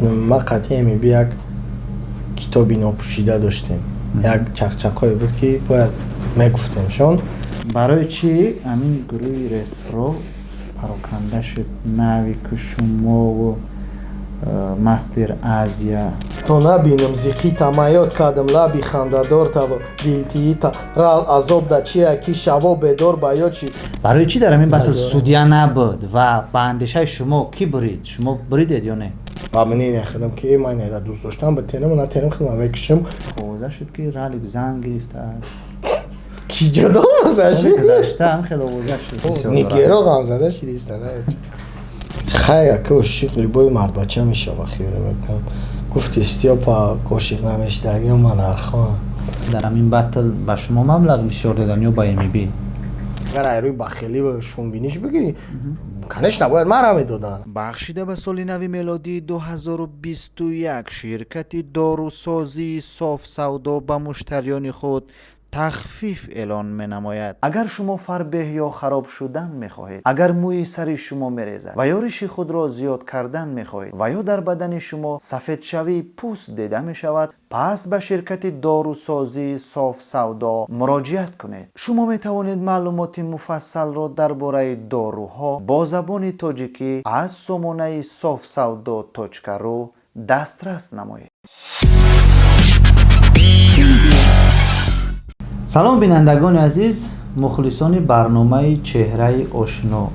Ма қатъи МБ як китоби нопӯшида доштем, як чақчақҳое буд, ки бояд мегуфтемшон. Барои чӣ ҳамин гурӯҳи Рестпро пароканда шуд, Навику, шумову Мастер Азия? То набинам зиқита маёд кардам, лаби хандадортаву дилтиита рал азоб да чия, ки шаво бедор ба ё чи. Барои чӣ дар ҳамин батл судья набуд ва ба андешаи шумо, кӣ бурид? Шумо буридед ё не? Ба мнение худам, ки ман эра дӯст доштам, ба тенам на тенам худам мекушам. Овоза шуд, ки Ралик зан гирифтааст. Ки ҷудо Соли гузашта ҳам хеле овоза шуд. Нигеро ғамзада шидиста. Хай, ака, ошиқ любой мардбача мешава, хиёл мекунам. Гуфти Стёпа, ошиқ намешидаги ман архон. Дар ҳамин батл ба шумо маблағ бисёр додан ё ба МБ? Агар айрӯи бахелӣ ва шумбиниш бигирӣ, конечно, бояд мара медоданд. Бахшида ба соли нави мелодии 2021 ширкати дорусозии Софсавдо ба муштариёни худ тахфиф эълон менамояд. Агар шумо фарбеҳ ё хароб шудан мехоҳед, агар мӯи сари шумо мерезад ва ё риши худро зиёд кардан мехоҳед ва ё дар бадани шумо сафедшавии пӯст дида мешавад, пас ба ширкати дорусозии Софсавдо муроҷиат кунед. Шумо метавонед маълумоти муфассалро дар бораи доруҳо бо забони тоҷикӣ аз сомонаи софсавдо.ру дастрас намоед. Салом, бинандагони азиз, мухлисони барномаи Чеҳраи ошно.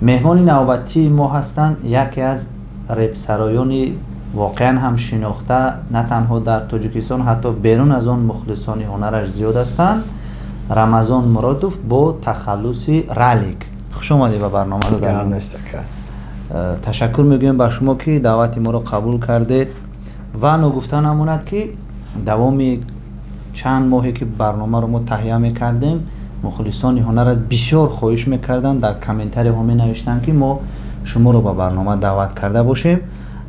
Меҳмони навбатии мо ҳастанд яке аз репсароёни воқеан ҳам шинохта, на танҳо дар Тоҷикистон, ҳатто берун аз он мухлисони ҳунараш зиёд ҳастанд, Рамазон Муродов бо тахаллуси Ралик. Хуш омадед ба барнома. Ташаккур мегӯем ба шумо, ки даъвати моро қабул кардед. Ва ногуфта намонад, ки давоми чанд моҳе ки барномаро мо таҳия мекардем, мухлисони ҳунарат бисёр хоҳиш мекарданд, дар комментариҳо менавиштанд, ки мо шуморо ба барнома даъват карда бошем.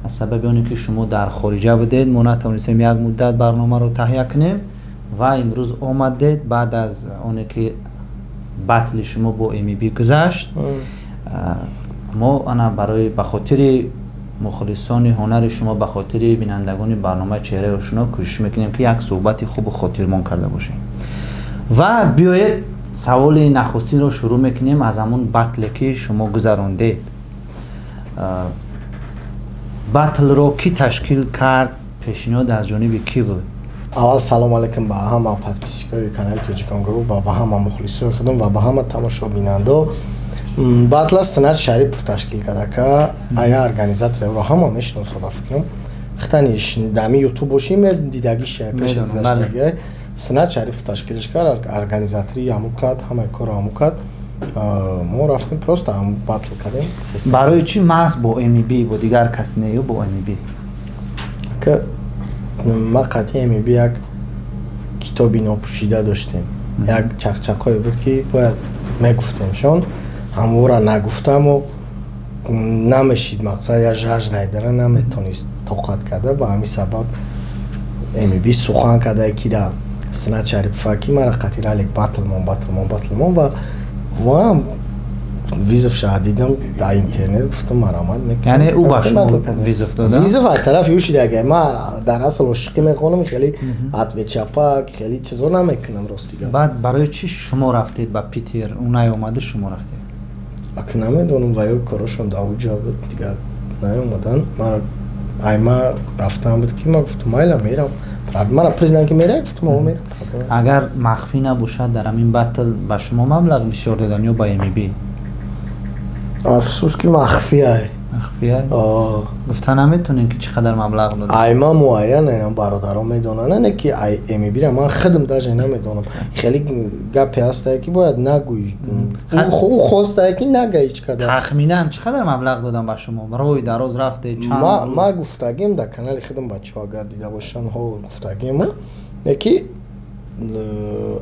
Аз сабаби оне ки шумо дар хориҷа будед, мо натавонистем як муддат барномаро таҳия кунем ва имрӯз омадед, баъд аз оне ки батли шумо бо МБ гузашт. Мо ана барои ба хотири мухлисони ҳунари шумо, ба хотири бинандагони барномаи Чеҳраи ошно кӯшиш мекунем, ки як суҳбати хубу хотирмон карда бошем. Ва биёед, саволи нахустинро шурӯъ мекунем аз ҳамун батле, ки шумо гузарондед. Батлро кӣ ташкил кард? Пешниҳод аз ҷониби кӣ буд? Аввал салом алейкум ба ҳама подписчикои канали Тоҷикон Груп ва ба ҳама мухлисои худам ва ба ҳама тамошобинандо. Батла Синат Шарипов ташкил кардака, ая организаторро ҳама мешиносо, ба фикрам, хитани дами Ютуб бошӣ, дидагиша пеши гузаштаги. Синат Шарипов ташкилш кард, организатори ҳаму кард, ҳамаи корро ҳаму кард. Мо рафтем, просто ҳаму батл кардем. Барои чӣ маҳз бо МБ, бо дигар кас не, ё бо МБ? Ака, ма қатъи МБ як китоби нопӯшида доштем, як чақчақҳое буд, ки бояд мегуфтемшон. Ҳамвора нагуфтаму намешид, мақсад я жаждай дара, наметонист тоқат карда. Ба ҳамин сабаб МБ сухан карда, ки да Синат Шарипова, ки мара қатъи Ралик батлмон, батлмон, батлмон. Ва ваам вызов ша дидам дар интернет, гуфтам, марамат. Яъне ӯ ба шумо вызов дода? Вызов аз тарафи ӯ шида. Агар ма дар асл ошиқӣ мехонам, хеле ответ-чапак, хеле чизо намекунам, рости гап. Баъд барои чӣ шумо рафтед ба Питер, ӯ наёмаду шумо рафтед? Ака, намедонам, ва ё корошон дар уҷа буд, дигар наёмадан. Айма рафтан буд, ки ма гуфтам, майла, мерам. Мара президент ки мерам, гуфтам, о, мерам. Агар махфӣ набошад, дар ҳамин батл ба шумо маблағ бисёр додан ё ба МБ? Афсӯс, ки махфиай. Махфиай? Гуфта наметонем, ки чӣ қадар маблағ додам? Айма муайян бародарон медонанд, не ки ай МБра ман худам даже намедонам. Хеле гапе ҳастае, ки бояд нагӯӣ. Ӯ хостае, ки нага ҳеҷ қадар. Тахминан чӣ қадар маблағ додам ба шумо? Роҳи дароз рафтед, чанд? Ма гуфтагим дар канали худам, бачаҳо агар дида бошанд, ҳо, гуфтагим, не ки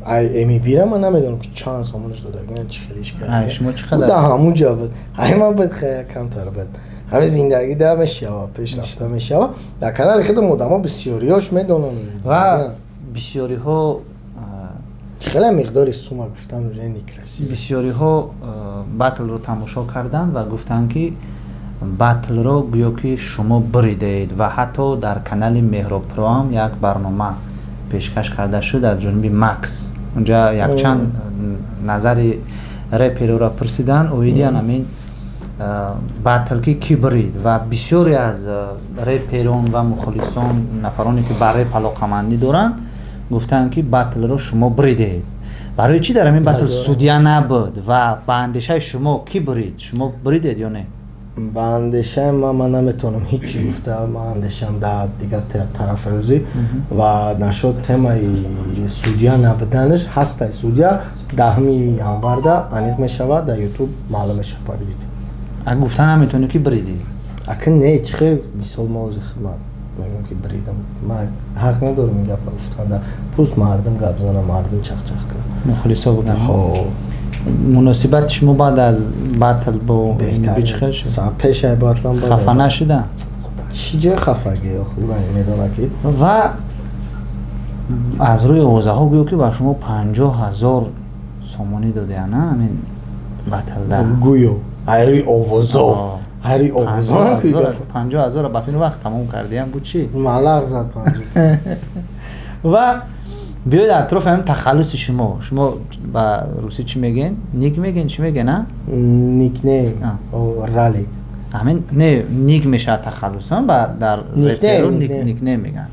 ай МБра ман намедонам, ки чанд сомонаш додагиан, чӣ хелиш. Кард шумо чӣ қадар? Да ҳамун ҷо буд, ҳайма буд, хая камтар буд. Ҳамин зиндагӣ да мешава, пеш рафта мешава. Дар канали худам одамо бисёриёш медонанд. Ва бисёриҳо Хеле миқдори сума гуфтан уже некрасиво. Бисёриҳо батлро тамошо карданд ва гуфтанд, ки Батлро гӯё ки шумо бридаед ва ҳатто дар канали Меҳробпроам як барнома пешкаш карда шуд аз ҷониби Макс. Унҷа якчанд назари репероро пурсиданд оиди ҳамин батл, ки кӣ брид, ва бисёре аз реперон ва мухлисон, нафароне ки ба реп алоқамандӣ доранд, гуфтанд, ки батлро шумо бридед. Барои чӣ дар ҳамин батл судья набуд ва ба андешаи шумо кӣ брид? Шумо бридед ё не? Ба андешаи ман, ман наметавонам ҳеҷ чӣ гуфта. Ман андешам дар дигар тарафи ӯзӣ ва нашод темаи судья набуданаш ҳастай. Судья 10-уми январда аниқ мешавад, дар Ютуб маълум мешавад победитель. Агар гуфта наметавонӣ, ки бридӣ? Ака, не, чӣ хел, мисол, ма ози хидмат мегӯям, ки бридам, ман ҳақ надорам ин гапа гуфтанда. Пусть мардум гап зана, мардум чақчақ кунад. Мухлисо буданд. Муносибати шумо баъд аз батл бо НБ чӣ хел шуд? Пешаи батлам хафа нашуда? Чӣ ҷои хафагӣ, медона ки. Ва аз рӯи овозаҳо гӯё ки ба шумо 50 000 сомонӣ додаян ҳамин батлда. Гӯё айрӯи овозо, айрӯи овозо. 50 000 ба фин вақт тамом кардиям буд, чӣ? Малағ зад. Ва биёед атрофи ҳамин тахаллуси шумо. Шумо ба русӣ чӣ мегӯен? Ник мегӯен, чӣ мегӯен, а? Никнейм Ралик. Ҳамин не, ник мешавад тахаллус ба дар никнейм мегӯянд.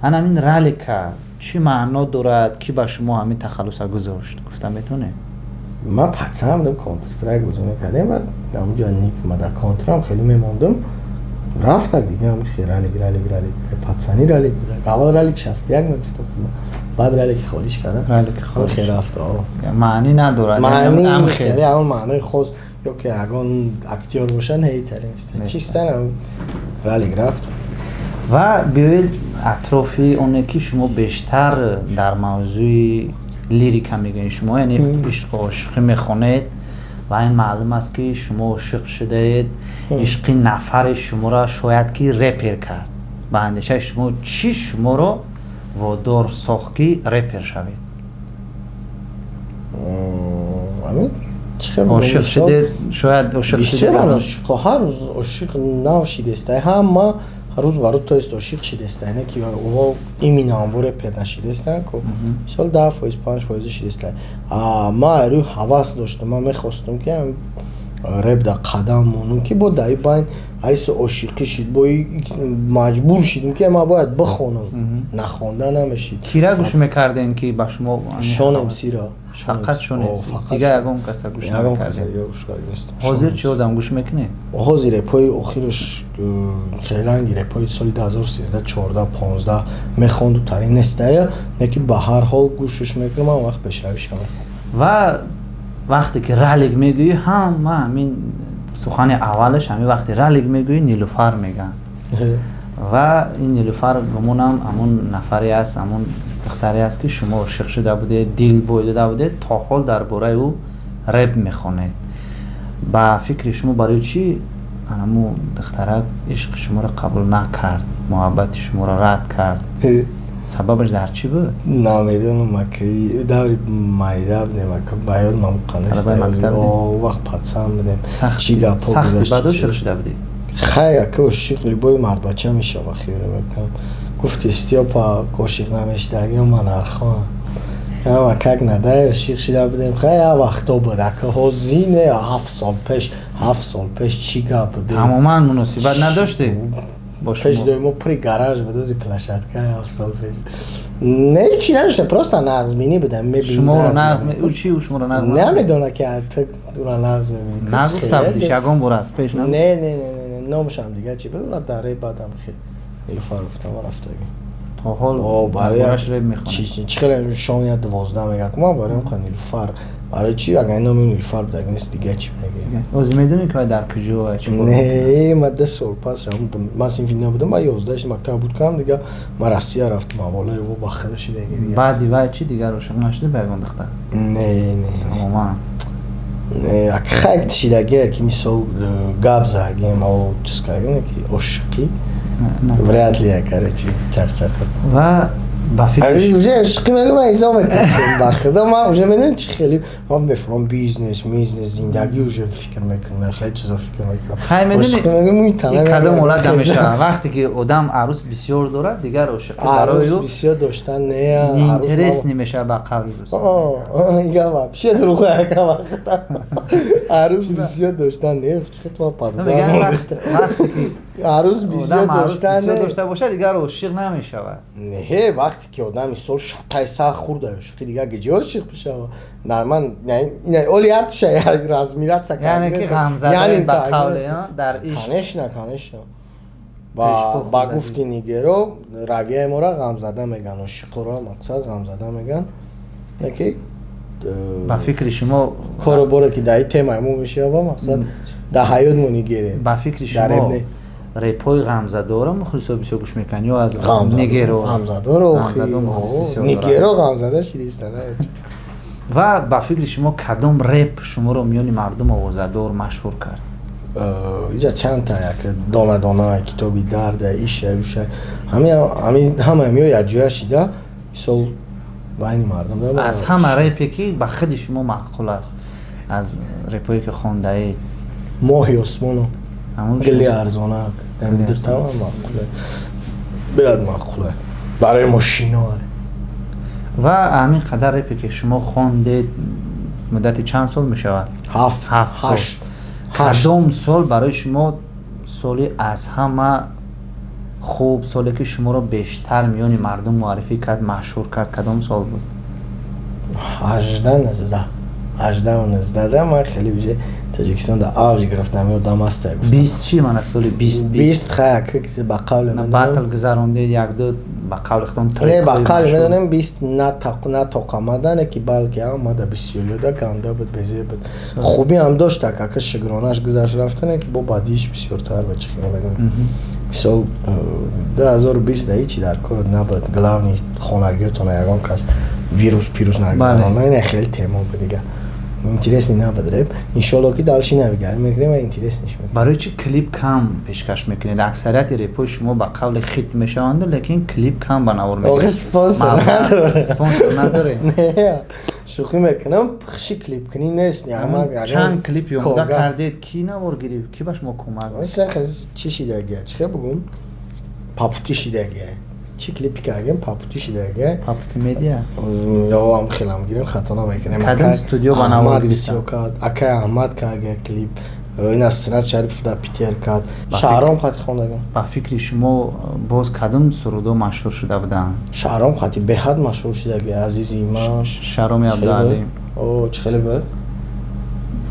Ана ҳамин Ралика чӣ маъно дорад? Кӣ ба шумо ҳамин тахаллуса гузошт, гуфта метавонед? Ман пацан будам, Контр Страйк бозӣ мекардем ва ҳамунҷо ник ма дар Контрам хеле мемондум, рафтак дигам Ралик, Ралик, Ралик, пацани Ралик буда. Аввал Ралик 61 мегуфтам, баъд Ралики холиш кардам. Ралики холиш рафт. Маънӣ надорад? Маъни хеле ҳамон маънои хос ё ки ягон актёр бошад, ҳейтари нест, чистан Ралик рафт. Ва биёед атрофи оне ки шумо бештар дар мавзӯи лирика мегӯед, шумо яъне ишқу ошиқӣ мехонед ва ин маълум аст, ки шумо ошиқ шудаед. Ишқи нафаре шуморо шояд ки репер кард. Ба андешаи шумо, чӣ шуморо водор сохт, ки репер шавед? Ошиқ шудед шояд, ошиқ? Ошиқо ҳар рӯз ошиқ нав шидестай, ҳама рӯз ба рӯз, то есть ошиқ шидестай, не ки ӯ именно анво репер нашидестан ку, мисол, 10%, 5 фоизи шидестай. Ма рӯи ҳавас доштам, ман мехостам, ки реп да қадам монум, ки бо даи байн айси ошиқӣ шид, бо маҷбур шидем, ки ман бояд бихонам, нахонда намешид. Кира гӯш мекардем, ки ба шумо? Шон МСиро. Фақат Шон МС, дигар ягон каса гӯш намекардем? Ҳозир чӣ, ҳозам гӯш мекунед? Ҳозир репои охираш хеле ранги репои соли 2013, 14, 15 мехонду тарин нестая, не ки ба ҳар ҳол гӯшаш мекунам, ман вақт пешравиша мехонам. Ва вақте ки Ралик мегӯӣ, ҳама ҳамин сухани аввалаш, ҳамин вақте Ралик мегӯӣ, Нилуфар мегӯянд. Ва ин Нилуфар, гумонам, ҳамон нафаре аст, ҳамон духтаре аст, ки шумо ошиқ шуда будед, дил бой дода будед, то ҳол дар бораи ӯ реп мехонед. Ба фикри шумо, барои чӣ анаму духтарак ишқи шуморо қабул накард, муҳаббати шуморо рад кард? Сабабаш дар чӣ буд? Намедонам, ака, даври майда будем, ака, ба ёд мамуқа нест, вақт пацан будем. Чӣ гапҳо? Сахти бад ошиқ шуда будӣ? Хай, ака, ошиқ любой мардбача мешава, хиёл мекунам. Гуфти Стёпа ошиқ намешидаги, ман архон ама как надай ошиқ шида будем. Хай, я вақто буд, ака, ҳозир не, 7 сол пеш, 7 сол пеш чӣ гап буд? Тамоман муносибат надоштӣ? Пеш доимо при гараж буд, ози площадка, 7 сол пеш не, ҳечи надоштем, просто нағзбинӣ будам. Шуморо нағз ӯ чи, ӯ шуморо нағз? Намедона, ки ту ура нағз мебинӣ. Нагуфта будиш ягон бор аз пеш? Не, не, не, не, номашам дига чи буд, ура дар баъдам хел Нилуфар гуфтам, рафтагӣ. То ҳол барояш реп мехонад? Чӣ хеле шон я 12 мегӯяд, ман барои қа Нилуфар, барои чи? Агар номи Нилуфар будаг нест, дига чӣ мегӯяд? Ози медонӣ, ки дар куҷо ва чӣ? Не, ма 2 сол пас ман синфи набудам, ма 11 мактаб буд кардам, дига ма Россия рафтам, ҳаволаи во ба худа шидаги дига. Баъди вай чӣ, дигар ошиқ нашудӣ ба ягон духтар? Не, не. Тамоман? Не, хай, шидагие ки, мисол, гап задагем, чиз кардем, ки ошиқӣ вряд ли, короче, чақчақ. Ва Ба фикри Уже ишқи мегӯм, ман изо мекунам. Ба худо, ман уже медонам, чи хеле ман мефурам, бизнес, мизнес, зиндагӣ уже фикр мекунам, хеле чизо фикр мекунам. Хай, медони, Ошиқӣ мегӯм, ин кадом ҳолат намешавад, вақте ки одам арӯс бисёр дорад, дигар ошиқӣ барои Арӯс ӯ бисёр доштан не. неинтерес намешавад, ба қавли рус. Ига вообще дурӯға, яка вақта. Арӯс бисёр доштан не, хитма падар. Мегӯянд, вақте ки Арӯс бисёр одам арӯс доштан бисёр не. дошта бошад, дигар ошиқ намешавад. Не, вақте ки одам мисол шатаи сах хӯрда, ошиқи дигар гиҷа ошиқ бишава? На, ман оли ятша размираться. Яъне ки ғамзадаед, ба қавле, дар ишқ. Конечно, конечно. Пешпо Ба хӯрдагӣ. гуфти нигеро, равияи моро ғамзада меган, ошиқоро мақсад ғамзада меган. Неки Ба фикри шумо, кору боре ки дар ин темаи мо мешава, мақсад дар ҳаёт мо нигерем. Ба фикри Дар шумо, реп не. репҳои ғамзадора мухлисо бисёр гӯш мекунанд ё аз нигеро? Ғамзадоро. Ғамзадо мухлис бисёр дорад. Нигеро ғамзада шидиста. Ва ба фикри шумо, кадом реп шуморо миёни мардум овозадор, машҳур кард? Иҷа чандта, як дона дона, китоби дарда, иша, уша, ҳама миё якҷоя шида, мисол, байни мардум. Аз ҳама репе ки ба худи шумо маъқул аст, аз репҳое ки хондаед? Моҳи осмону Ҳамон гили арзонак. Гили Дутама маъқуле, беяд маъқуле барои мошино. Ва ҳамин қадар репе ки шумо хондед, муддати чанд сол мешавад? 7. 7 сол. 8, 8. Кадом сол барои шумо соли аз ҳама хуб, соле ки шуморо бештар миёни мардум муаррифӣ кард, машҳур кард, кадом сол буд? 18, 19, 18, 19 да ман хеле уже Тоҷикистон да авҷ гирифтам, ёдам аст. 20 чӣ? Мана, соли 20. 20, хая, ба қавли Батл гузарондед, якду, ба қавли худам. Не, ба қавли медонем, 20 на тоқамадане ки, балки омада бисёриёда ганда буд, безе буд, хубӣ ҳам дошт, ака, шукронаш гузашт, рафтане ки бо бадииш бисёртар ба чӣ хеле медонем. Мисол, 2020 да ҳичи дар корот набуд, главный хонагиётона ягон кас вирус пирус нагузарона, ина хеле тема буд, дига интересный набуд реп. Иншолло, ки дальше навигарӣ мекунем ва интересный ш мекунем. Барои чӣ клип кам пешкаш мекунед? Аксарияти репҳои шумо, ба қавли, хит мешаванд, лекин клип кам ба навор. Охи, спонсор надорем. Спонсор надорем. Не, шӯхӣ мекунам, хиши клип кунӣ нест. Чанд клип ёмода кардед? Кӣ навор гирифт, кӣ ба шумо кӯмак? Чӣ шидагия, чӣ хел бугум, папути шидагия, чӣ клипи кардем, папути шидагия. Папути медиа. Ам хелам гирем, хато намекунем. Кадом студио ба навор гирифта? Акай Аҳмад кардия клип, ина Сират Шарипов да Питер кард, Шаҳром қати хондагам. Ба фикри шумо, боз кадом сурудо машҳур шуда буданд? Шаҳром қати беҳад машҳур шудагия, азизи ман. Шаҳроми Абдуалим. Чӣ хеле буд?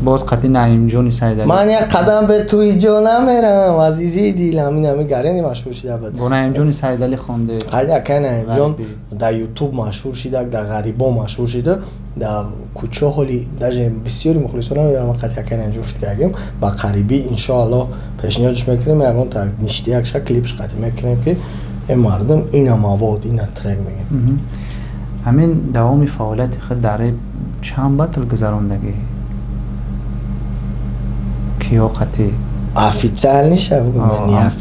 Боз қати Наимҷони Сайдалӣ. Ман як қадам бе туи ҷо намерам, азизи дилам, ин ҳами гарени машҳур шуда буд. Бо Наимҷони Сайдалӣ хонде. Акай Наимҷон дар Ютуб машҳур шида, дар ғарибо машҳур шида, дар кӯчо ҳоли даже бисёри мухлисон намедонам, қати акай Наимҷон фит кардем. Ба қарибӣ, иншоаллоҳ, пешниҳодш мекунем, ягон та ништиякша клипш қатӣ мекунем, ки э мардум, ина мавод, ина трек мегем. Ҳамин давоми фаъолияти худ дар реп чанд батл гузарондагӣ, киё қатӣ? Официальный ша бугум?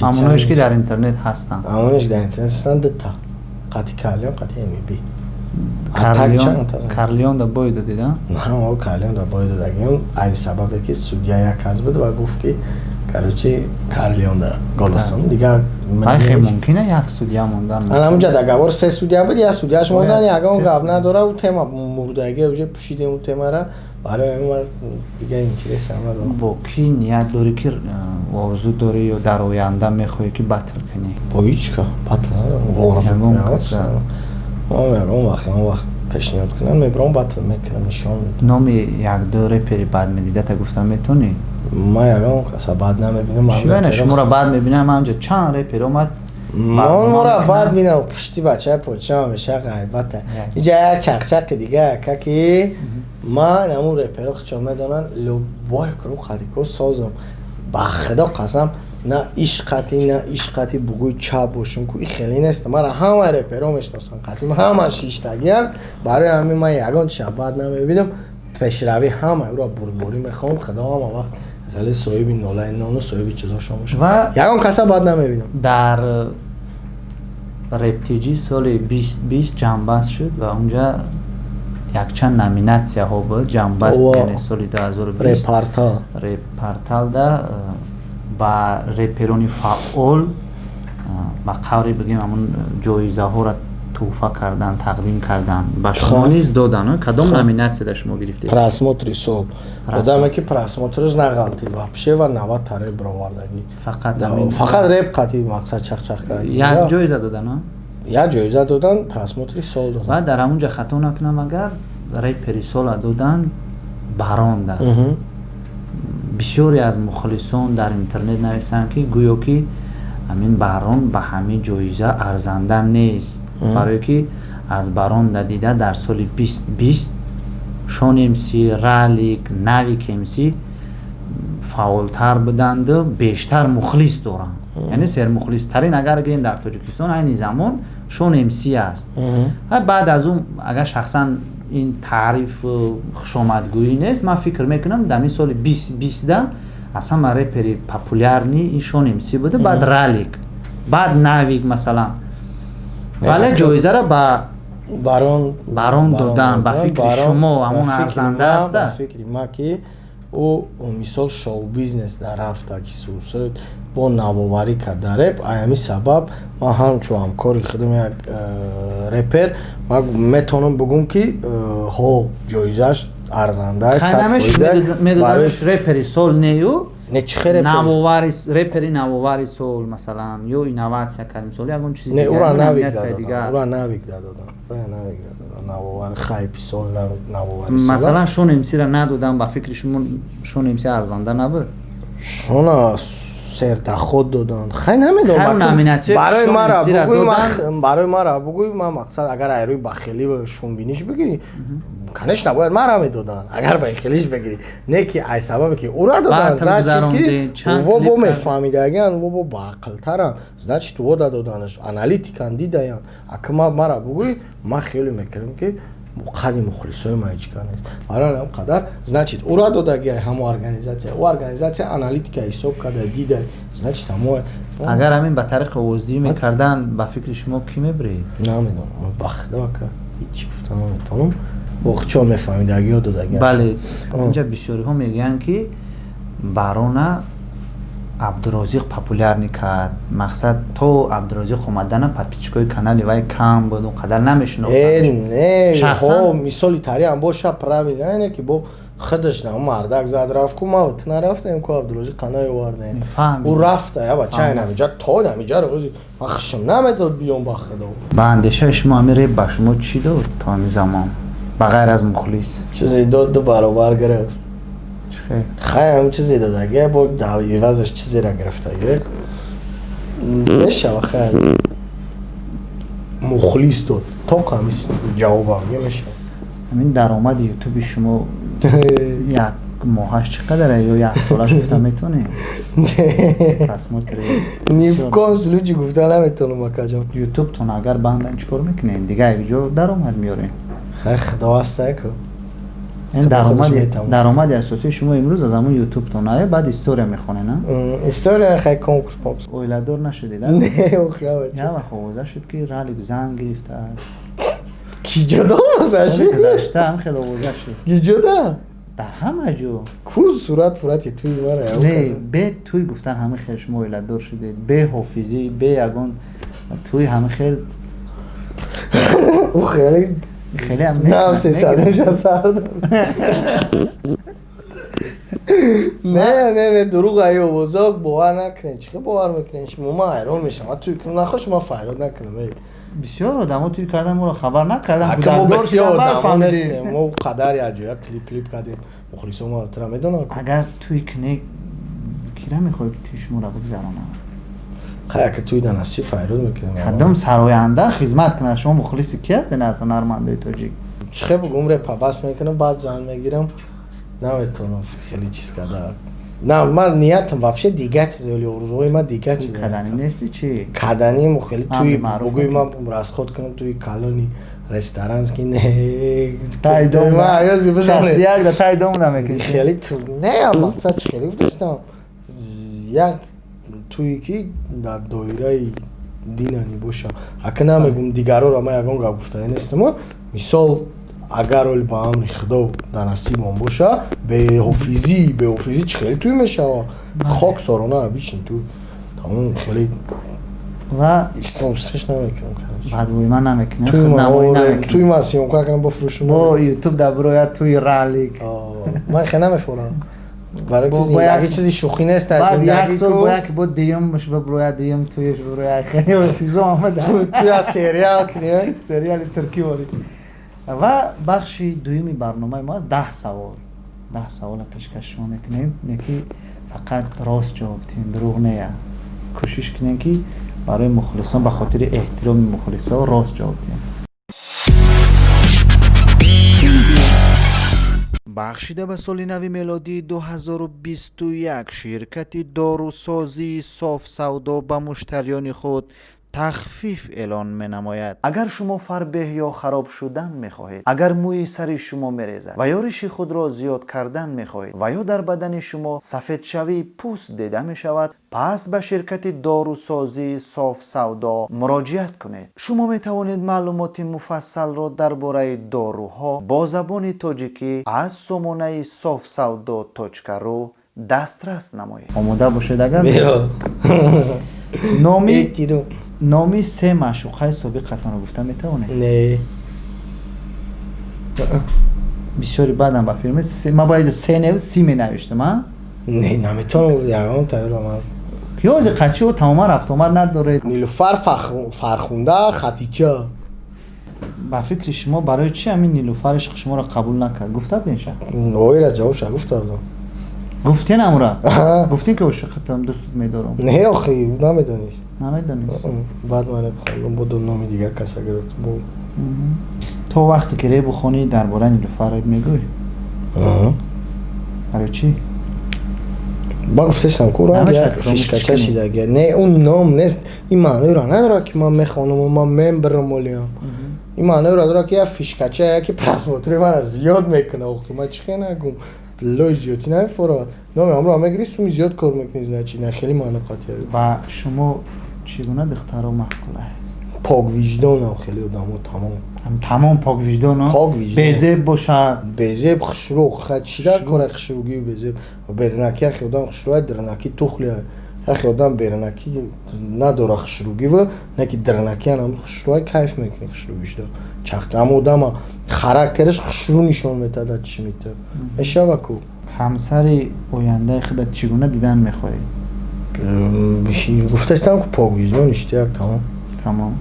Ҳамоноеш ки дар интернет ҳастанд. Ҳамоноеш дар интернет ҳастанд, дута: қати Карлион, қати МБ. Карлион да бой додед? На, Карлион да бой додагим, ай сабабе ки судья як кас буд ва гуфт, ки короче, Карлион да голосом дигар. Айхе, мумкина як судья мондан? Ҳамунҷа договор се судья буд, як судья ш мондан, ягон гап надора. У тема мурдаги, уже пӯшидем у темара, барои ҳамин дигар интерес надорам. Бо кӣ ният дорӣ, ки орзу дорӣ ё дар оянда мехоҳӣ, ки батл кунӣ? Бо ҳеҷ ка батл надорам. Ягон вақт, ягон вақт пешниҳод кунам, мебирам, батл мекунам, нишон. Номи якду репери бад медидата гуфта метонӣ? Ман ягон каса бад намебинам. Чӣ, шуморо бад мебинам? Ҳамҷа чанд репер омад. Моро бад бинам, пушти бачаи подшоҳ меша ғайбата. Иҷа як чақчақи дига, яка ки ман ҳамун реперо хичо медонанд, любой круг қадико созам, ба худо қасам, на ишқати, на ишқати бугӯй чап бошум ку, и хеле нест. Мара ҳама реперо мешиносанд, қатим ҳама шиштагиам. Барои ҳамин ман ягон чиша бад намебинам, пешравӣ ҳама ӯро бурдборӣ мехоҳам. Худо ҳама вақт хеле соҳиби нолаи нону соҳиби чизошон бошад. Ягон каса бад намебинам. Дар Рептиҷи соли 2020 ҷамъбаст шуд ва унҷа якчанд номинатсияҳо буд. Ҷамъбаст, яъне соли 2020 репорталда ба реперони фаъол, ба қавре бигем, ҳамун ҷоизаҳоро туҳфа кардан, тақдим кардан, ба шумо низ додан. Кадом номинатсияда шумо гирифтед? Просмотри сол. Одаме ки просмотрш нағалтид вообще ва 90 та реп бировардагӣ. Фақат? Фақат реп қатӣ, мақсад, чақчақ кард. Як ҷоиза додан? Як ҷоиза додан, просмотри сол додан. Ва дар ҳамун ҷа, хато накунам агар, репери сола додан Баронда. Бисёре аз мухлисон дар интернет навистанд, ки гӯё ки ҳамин Барон ба ҳамин ҷоиза арзанда нест, барое ки аз Баронда дида дар соли 2020 Шон МС, Ралик, Навик МС фаъолтар буданду бештар мухлис доранд. Яъне сермухлистарин агар гирем дар Тоҷикистон айни замон Шон МС аст. Баъд аз он, агар шахсан ин таъриф хушомадгӯӣ нест, ман фикр мекунам, дар ин соли 2020 аз ҳама репери популярный ин Шон МС буда, баъд Ралик, баъд Навик масалан. Вале ҷоизаро ба Барон. Барон додан, ба фикри шумо ҳамон арзанда аста? Фикри ма, ки ӯ мисол шоу бизнес дар рафта, ки сусуд бо навоварӣ кард дар реп. Аями сабаб ман ҳамчун ҳамкори худам, як репер, ман метавонам бигӯм, ки ҳо, ҷоизаш арзанда. Медоданш репери сол нею? Не, чӣ хел? Навовари, репери навовари сол масалан, ё инноватсия кардем сол, ягон чизи. Не, ура Навик дадодам, ура Навик дадодам, ура Навик дадодам навовари, хайпи сол, навовари. Масалан, Шон МСра надодам, ба фикри шумо Шон МС арзанда набуд? Шона сертаход доданд, хай, намедонам. Барои мара бугӯй, барои мара бугӯй, ман мақсад, агар айрӯи бахелӣ шумбиниш бигирӣ, конечно, бояд мара медоданд. Агар ба хелиш бигирӣ, не ки ай сабабе ки ура доданд, значит ки во бо мефаҳмидагиан, во бо баақлтаранд, значит, во дадоданаш аналитикан, дидаян. Ака, мара бугӯй, ман хеле мекардам, ки қади мухлисои ма ҳечка нест. Барои ҳам қадар, значит, ура додаги ҳамо организатсия, ӯ организатсия аналитика ҳисоб карда, дида, значит, ҳамо. Агар ҳамин ба тариқи овоздиҳӣ мекардан, ба фикри шумо кӣ мебиред? Намедонам, ба худо, ака, ҳеҷ гуфта наметавонам. Чон мефаҳмидагиё додаги. Бале, инҷа бисёриҳо мегӯянд, ки Барона Абдурозиқ популярный кард. Мақсад, то Абдурозиқ омадана подписчикои канали вай кам буд, он қадар намешинохтанд. Не, мисоли тариам боша, правильно, не ки бо худаш на мардак зад, рафт ку. Ма ту нарафтем ку, Абдурозиқ қана овардем, ӯ рафта. Я бача, намиҷа то намиҷа рози ман хушм намедод биём, ба худо. Ба андешаи шумо, ҳамин реп ба шумо чӣ дод то ҳамин замон, ба ғайр аз мухлис? Чизе дод, ду баробар гирифт. Хай, ҳам чизе дадаге, бо ивазаш чизеро гирифтаге мешава. Хай, мухлис дод, то ҳамис ҷавобам мешава. Ҳамин даромади ютуби шумо як моҳаш чӣ қадаре ё як солаш гуфта метавонед? Просмотри? Ни в коем случае гуфта наметавонам, акаҷон. Ютубтон агар бандан, чӣ кор мекунед? Дигар як ҷо даромад меоред? Хай, худо ҳаста ку. Даромади асосии шумо имрӯз аз ҳамон ютубтон ая, баъд история мехонед, на? История, хай, конкурс понкурс. Оиладор нашудед? Не, охи. Як вақт овоза шуд, ки Ралик зан гирифтааст. Ки ҷудо овоза? Гузашта ҳам хеле овоза шуд. Ки ҷуда? Дар ҳама ҷо. Ку сурат пурати туи мара? Не, бе туй гуфтан, ҳама хел шумо оиладор шудед, бе ҳофизӣ, бе ягон туй, ҳама хел. Ӯ хеле хеле ҳам. Нам сесадимша сар. Не, не, не, дурӯғ ай овоза, бовар накунед. Чӣ бовар мекунед шумо? Ман ҳайрон мешавам. Ман туй кунам, нахош, ман файрод накунам. Бисёр одамо туй кардан, моро хабар накардан. Мо бисёр одамо нестем, мо қадар якҷоя клип клип кардем, мухлисо мо тра медонанд. Агар туй кунед, кира мехоҳед, ки туи шуморо бигзаронам? Хай, ака, туй да насиб, файрод мекунем. Кадом сароянда хизмат кунад? Шумо мухлиси ки ҳастед аз ҳунармандои тоҷик? Чӣ хел бугум, репа бас мекунам, баъд зан мегирам. Наметавонам хеле чиз карда. На, ман ниятам вообще дига чиз, вале орзуҳои ман дига чиз. Кадани нести чи? Каданим хеле туи бугӯи, ман расход кунам туи калони ресторански, не. 61 да тай дом намекунӣ? Хеле не, мақсад чи хеле гуфташтам, як туи ки дар доираи дина не боша. Ака, намегум дигароро, ман ягон гап гуфтанӣ нестам. Мисол, агар оли ба амри Худо дар насибон боша, беҳофизӣ, беҳофизӣ чӣ хеле тӯй мешава? Хок сорона обычный ту, тамом, хеле. Ва ислом сеш намекунам. Бадбӯй ман намекунам. Туй ман съёмка кунам, бифурӯшум. Бо Ютуб дар бирояд туи ралик. Ман хе намефурам, барои ки зиндагӣ чизи шӯхӣ нест. Баъд як сол бо як бо дуюмш биброяд, дуюм туеш биброяд, хеле чизо омада. Туя сериал кунӣ. Сериали туркӣ ворид. Ва бахши дуюми барномаи мо аст, 10 савол. 10 савола пешкаш шумо мекунем, не ки фақат рост ҷавоб диҳем, дурӯғ нея. Кӯшиш кунем, ки барои мухлисон, ба хотири эҳтироми мухлисо рост ҷавоб диҳем. Бахшида ба соли нави мелодии 2021 ширкати дорусозии Софсавдо ба муштариёни худ тахфиф эълон менамояд. Агар шумо фарбеҳ ё хароб шудан мехоҳед, агар мӯи сари шумо мерезад ва ё риши худро зиёд кардан мехоҳед, ва ё дар бадани шумо сафедшавии пӯст дида мешавад, пас ба ширкати дорусозии Софсавдо муроҷиат кунед. Шумо метавонед маълумоти муфассалро дар бораи доруҳо бо забони тоҷикӣ аз сомонаи софсавдо ру дастрас намоед. Омода бошед агар. Номи се маъшуқаи собиқатонро гуфта метавонед? Не. Бисёри баъдам ба филме ма бояд се не, си менавиштам, а? Не, наметавонам ягон тайёра ман. Ёзи қатшио тамоман рафтуомад надоред? Нилуфар, Фархунда, Хатича. Ба фикри шумо, барои чи ҳамин Нилуфар ишқи шуморо қабул накард? Гуфта будем ша? Оира ҷавобша гуфта будам. Гуфтен амра? Гуфтен, ки ошиқатам, дӯстут медорам? Не, охи, намедонист. Намедонист. Баъд ман реп буду, номи дигар каса гирифт. То вақте ки реп бухонӣ, дар бораи Нилуфар реп мегӯй? Барои чӣ? Ба гуфтесам ку, фишкача шидаги. Не, он ном нест, ин маъноеро надорад, ки ман мехонаму ман мембирам олиам. Ин маъноеро дорад, ки як фишкача, яки просмотри мара зиёд мекунад. Охи, ман чӣ хе нагум, лои зиёдӣ намефорад. Номи амро мегирӣ, суми зиёд кор мекунӣ, значит, на хеле маъно қатъия. Ба шумо чӣ гуна духтаро маъқула? Поквиҷдонам, хеле одамо, тамом. Тамом, поквиҷдон? Поквиҷдон. Безеб бошад? Безеб, хушрӯ. Чӣ дар кора хушрӯгию безеб? Беринаки яхе одам хушрӯ, дирнаки тухли. Яхе одам беринаки надора хушрӯгива, не ки дирнаки анам хушрӯ, кайф мекунӣ хушрӯгишда. Чахт ама одама характераш хушрӯ нишон метада, чӣ мета мешава ку. Ҳамсари ояндаи худат чӣ гуна дидан мехоҳед? Гуфтастам ку, поквиҷдон, иштияк, тамом. Тамом.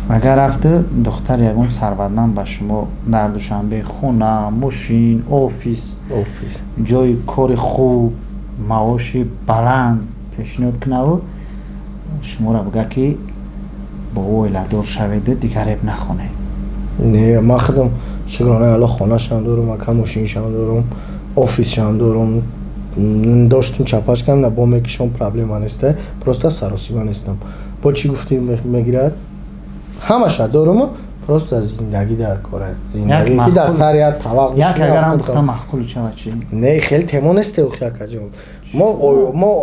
Агар рафта духтар ягон сарватманд ба шумо дар Душанбе хона, мошин, офис, офис, ҷои кори хуб, маоши баланд пешниҳод кунаву шуморо бигӯяд, ки бо ӯ оиладор шаведу дигар реп нахонед? Не, ман худам, шукрона Алло, хонашам дорам, ака, мошиншам дорам, офисшам дорам. Доштум, чапаш кардам, на бо мекишам, проблема неста, просто саросима нестам. Бо чӣ гуфтӣ мегирад? Ҳамаша дорум, просто зиндагӣ дар кора, зиндагӣ ки дар сари як тавақ. Як агар ҳам духта маъқул шавад чӣ? Не, хеле темо несте, охи, акаҷон. Мо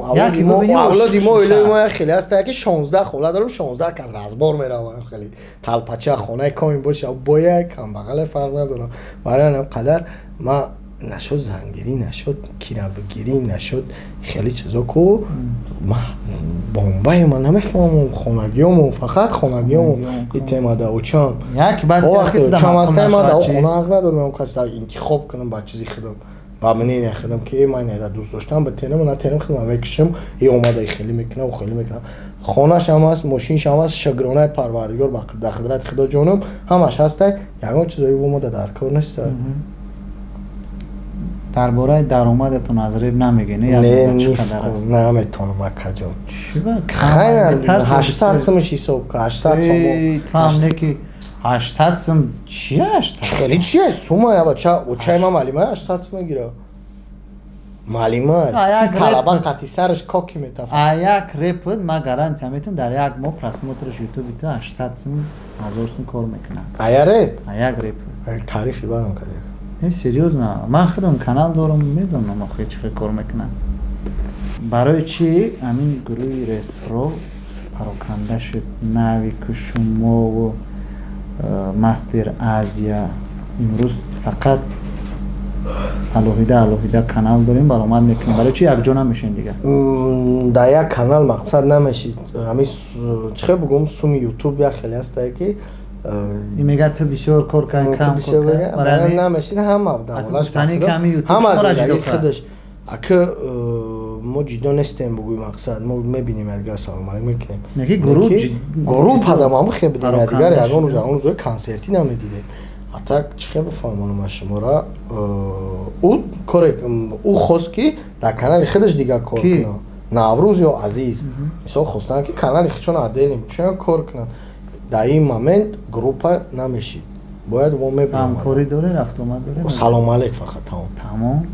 авлоди мо, оилаи мо як хеле ҳаста, ки 16 хола дорам, 16 кас разбор мераванд, хеле талпача хонаи комин боша, боя камбағале, фарқ надорам. Барои ҳамин қадар ма нашуд зангирӣ, нашуд кирабгирӣ, нашуд хеле чизо ку. Бомбаи ман намефаҳмам, хонагиёмон, фақат хонагиёмон и темада очам очам ҳастай, ман дар хона ҳақ надорам кас интихоб кунам ба чизи худам, ба мнения худам, ки э, ман неда дӯст доштам, ба тенам, на тенам, худам мекушам, е омада хеле мекунам, хеле мекунам. Хонашам ҳаст, мошиншам ҳаст, шукронаи Парвардигор, ба қудрати Худо ҷонум, ҳамаш ҳастай, ягон чизои омада дар кор неста. Дар бораи даромадатон аз реб намегӯед? Наметонам, акаҷон. 800 сумаш ҳисоб кун, 800 сом. Не ки 800 сум чи? 800 хеле чи сума? Ябача, очаи ма малима 800 сум мегира, малима си талаба қати сараш коки метафа. А як репд ма гарантия метам, дар як моҳ просмотраш ютуби ту 800 сум, 1000 сум кор мекунад. А як реп? А як реп. Тарифи барам кадек. Серьёзно, ман худам канал дорам, медонам охи чӣ хел кор мекунам. Барои чӣ ҳамин гурӯҳи Рестпро пароканда шуд? Навику, шумову Мастер Азия имрӯз фақат алоҳида алоҳида канал дорем, баромад мекунем. Барои чӣ якҷо намешем дигар? Дар як канал мақсад намешид. Ҳамин чӣ хел бугум, суми Ютуб як хеле ҳастае, ки ин мегӯяд, ту бисёр кор кар, кам кор кар, намешид. Ҳама ҳама зиндагии худаш. Ака, мо ҷиддо нестем, бугӯи мақсад, мо мебинем ядгар, салом алейк мекунем. Гурӯҳ падамам хе бидем ядгар, ягон рӯз, ягон рӯзои консертӣ намедидем. А так чӣ хел бифаҳмонам аз шумора? Ӯ коре ӯ хост, ки дар канали худаш дигар кор кунад. Наврӯз ё Азиз, мисол, хостанд, ки канали худшон отдельно чун кор кунанд. Дар ин момент группа намешид, бояд во мебиромад. Ҳамкорӣ доред, рафтуомад доред? Салом алейк, фақат, тамом. Тамом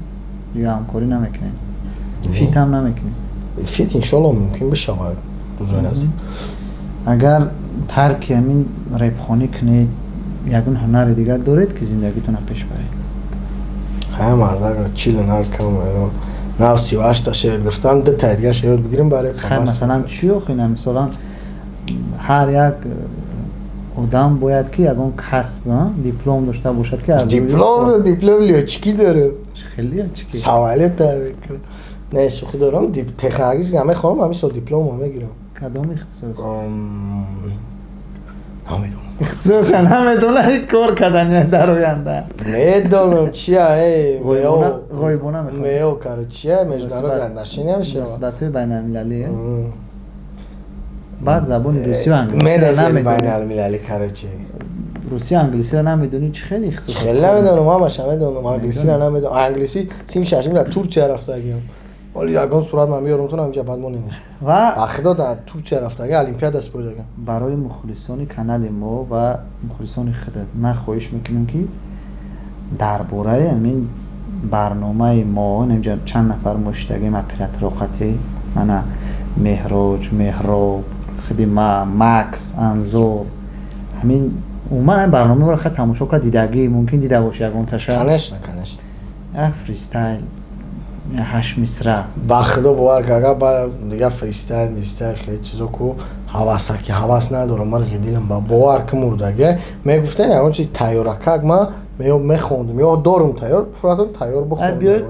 ё ҳамкорӣ намекунед, feat ам намекунед? Feat, иншоалло, мумкин бишавад рӯзои наздик. Агар тарки ҳамин репхонӣ кунед, ягон ҳунари дигар доред, ки зиндагитонро пеш баред? Ҳая, мардак, 40 ҳунар кам. Нав 38-та шеър гирифтам, дутаи дигарша ёд бигирем баре. Хай, масалан, чӣ охина? Мисолан, ҳар як одам бояд ки ягон касб, диплом дошта бошад, ки Диплом, диплом лётчикӣ дорам. Хеле лётчикӣ? Самолёт не, шӯхӣ дорам. Технологический мехонам, ҳамин сол дипломро мегирам. Кадом ихтисос? Намедонам. Ихтисосша намедонад, кор кардан дар оянда? Медонам чия. Ғоибона. Мео, каро чия, международные отношения мешава. Муносибатҳои байналмилалӣ. Баъд забони русию англисиро Менеҷери намедонӣ. байналмилалӣ, короче. Русию англисиро намедонӣ, чӣ хеле ихтисос? Хеле намедонам, ҳамаша медонам, англисиро намедонам. Англисӣ сим шашим дар Турсия рафтагиам. Оли ягон сурат ман биёрам, тун ҳамҷа баъд монемиш. Ва Ба худо, дар Турсия рафтаги, олимпиада спордагам. Барои мухлисони канали мо ва мухлисони худат ман хоҳиш мекунам, ки дар бораи ҳамин барномаи мо, инҷа чанд нафар мо шидагем, оператор оқатӣ, мана Меҳроҷ, Меҳроб, худи ма, Макс, Анзор, ҳамин умуман ҳамин барномаро хеле тамошо кард, дидагӣ мумкин дида боши ягонташа. Конечно, конечно. Як фристайл, ҳашт мисра. Ба худо, бовар кар, ба дига фристайл мистайл хеле чизо ку ҳавасаки ҳавас надорам. Ман дилам ба бовар ки мурдаге мегуфтен, ягон чи тайёракак ма мехондум ё дорум тайёр, фуратон тайёр бихондум.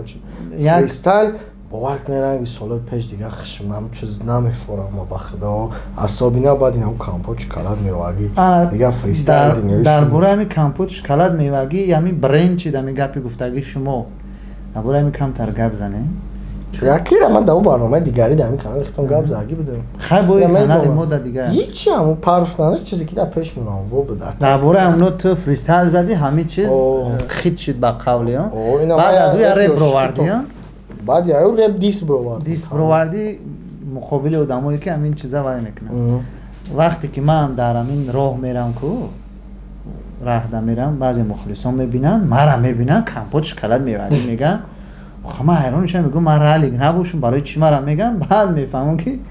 Фристайл, бовар кунед, ранги солҳои пеш дига хишмам чиз намефорам. Ба худо, асобина баъд инам компот, шоколад, мевагӣ, дига фристайл. Дар бораи ҳамин компот, шоколад, мевагӣ, ҳамин бренд чид, ҳамин гапи гуфтагии шумо, дар бораи ҳамин камтар гап занем. Якира ман дар барномаи дигари дар ҳамин канали хитон гап заги будам. Хай, бои канали мо да дигар. Ҳичи, ҳамун парфтана чизе ки дар пеш мунавво буд. Дар бораи ҳамуно ту фристайл задӣ, ҳамин чиз хит шуд, ба қавли. Баъд аз ӯ я реп бировардӣ. Баъд я реп дисс бировард. Дисс бировардӣ муқобили одамое, ки ҳамин чиза вай мекунанд. Вақте ки ман дар ҳамин роҳ мерам ку, раҳда мерам, баъзе мухлисон мебинанд, мара мебинанд, компот, шоколад, мевагӣ мегӯянд. Ман ҳайрон мешавам, мегӯям, ман Ралик набошам, барои чӣ мара мегӯям? Баъд мефаҳмам, ки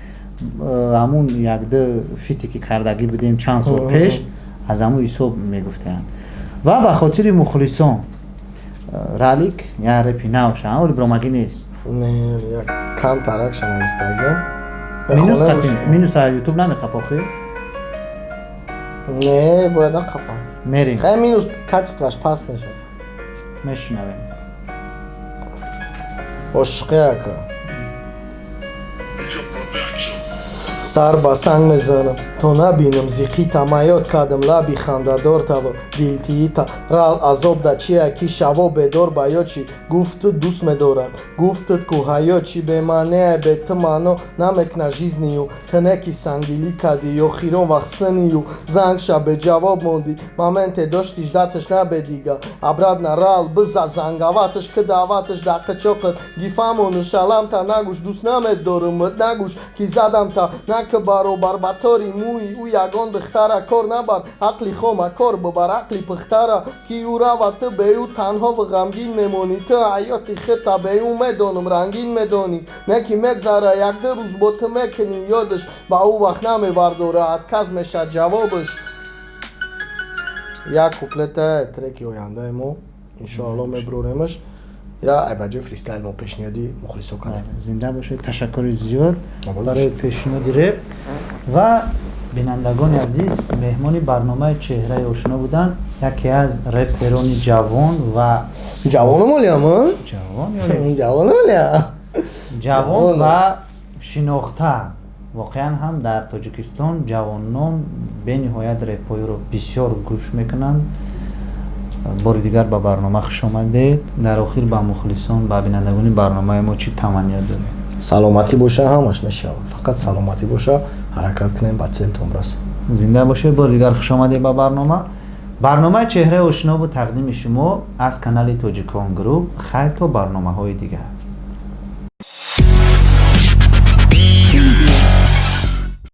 ҳамун якду feat е ки кардагӣ будем чанд сол пеш, аз ҳамун ҳисоб мегуфтаанд. Ва ба хотири мухлисон, Ралик я репи навша оли биромагӣ нест? Не, як кам таракша навистагӣ. Минус қатин, минус Ютуб намехапохи? Не, бояд нақапам. Мерем. Хай, минус качество ш паст мешавад. Мешунавем. Ошиқи, ака. Сар ба санг мезанам, то набинам зиқита. Маёд кардам лаби хандадор таво дилтиита. Рал азоб да чия, ки шаво бедор ба ёд чӣ гуфту дӯст медорад. Гуфтут ку ҳаёт чӣ бемаънеа, бе ту маъно намекуна жизнь ю. Ту не ки сангдилӣ кардӣ, охирон вақт синию занг ша беҷавоб мондӣ. Моменте дошти, ждать аш набе дига. Обратно рал биза зангаваташ, ки даъваташ дар қичоқат гифамону шаламта. Нагӯш дӯст намедорумт, нагӯш ки задамта, на ки баробар ба тори мӯи ӯ ягон духтара. Кор набар ақли хома, кор бибар ақли пухтара, ки ӯ равад, ту бе ӯ танҳову ғамгин мемонӣ. Ту ҳаёти худта бе ӯ, медонам, рангин медонӣ. Не ки мегзара якду рӯз, бо ту мекунӣ ёдаш, ба ӯ вақт намевардора, отказ мешад ҷавобаш. Як куплета треки ояндаи мо, иншоалло, меброремаш. Ира айбаҷои фристайл мо пешниҳоди мухлисо кардем. Зинда бошед, ташаккури зиёд барои пешниҳоди реп. Ва бинандагони азиз, меҳмони барномаи «Чеҳраи ошино» буданд яке аз реперони ҷавон ва Ҷавоном олиам? Ҷавон. Ҷавоном олиам. Ҷавон ва шинохта. Воқеан ҳам, дар Тоҷикистон ҷавонон бениҳоят репҳоиро бисёр гӯш мекунанд. Бори дигар ба барнома хуш омадед. Дар охир ба мухлисон, ба бинандагони барномаи мо чӣ таманниёт доред? Саломатӣ боша, ҳамаш мешавад. Фақат саломатӣ боша, ҳаракат кунем, ба целтон расем. Зинда бошед. Бори дигар хуш омадед ба барнома. Барномаи «Чеҳраи ошино» буд, тақдими шумо аз канали «Тоҷикон Груп». Хайр, то барномаҳои дигар.